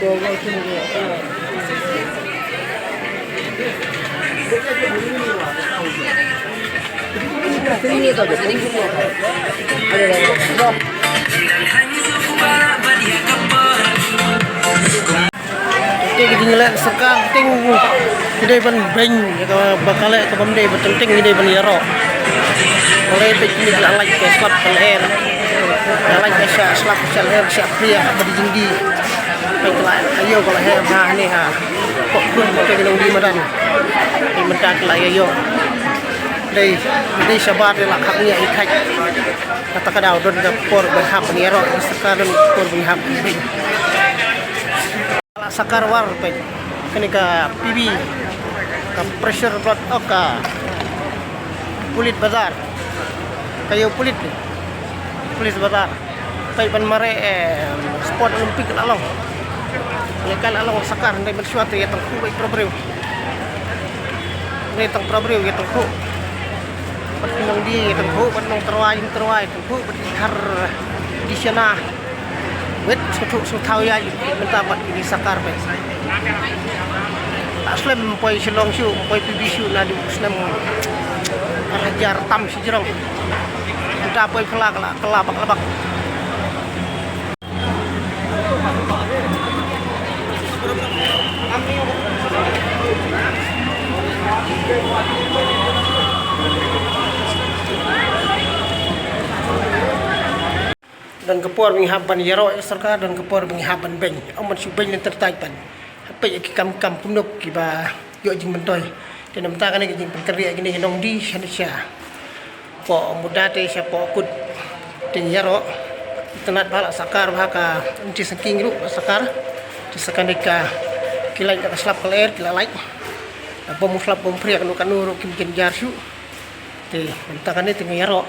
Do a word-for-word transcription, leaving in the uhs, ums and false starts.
Te ki jingleh sorkar, te ki dei ban beiñ ïa kaba ka leh, kaba ym dei, ba teng teng ki dei ban ïaroh. Balei peit kine ki la lait ka slap ka lyer, la lait ka shah slap shah lyer shah phria ba dei jingdie. Peit ki la ïoh ba la heh bha hangne ha pok khun, te ki nongdie madan. Peit mynta ki la ïoh. Dei, dei shabar, dei la khap ïa i thait. Kata ka daw don ka por ban hap ban ïaroh, sorkar don ka por ban hap ban beiñ. La sakar war peit. Kane ka P B, ka pressure blood, oh, ka pulit bazar. Ka ïew pulit ni. Pulit bazar. Peit ban mareh, eh, sport Olympic la long. Ïa ka la long sakar, ndai ban shuwa te ïa tang khu beit para briew. Ndai tang para briew ïa tang khu. Bad ki nongdie ïa tang khu, bad nongtyrwa ïa tang tyrwa ïa tang khu, bad ki thar dishana. Wit sngewthuh sngewthaw ïa, mynta bad kine sakar beit. La slem poi Shillong shuh, poi P B shuh, naduh snem ar hajar tam shajrong. Mynta poi phylla ka la, ka la bak la bak. Don ka por ba ngi hap ban ïaroh ïa sorkar, don ka por ba ngi hap ban beiñ. Ym ban shu beiñ lynter thait ban. Hap peit ïa ki kam, kam kumno kiba ïoh jingmyntoi. Te namar kane ka jingpynkynriah ïa kine ki nongdie shane sha poh Muda te sha poh Kut. Te ngi ïaroh. Itynnad ba la sakar ba ha ka Umti Sangking ruh la sakar. Te sa kane ka ki lait da ka slap ka lyer ki la lait. Da bom slap bom phria kano kano ruh kim kin jar shuh. Te mynta kane te ngi ïaroh.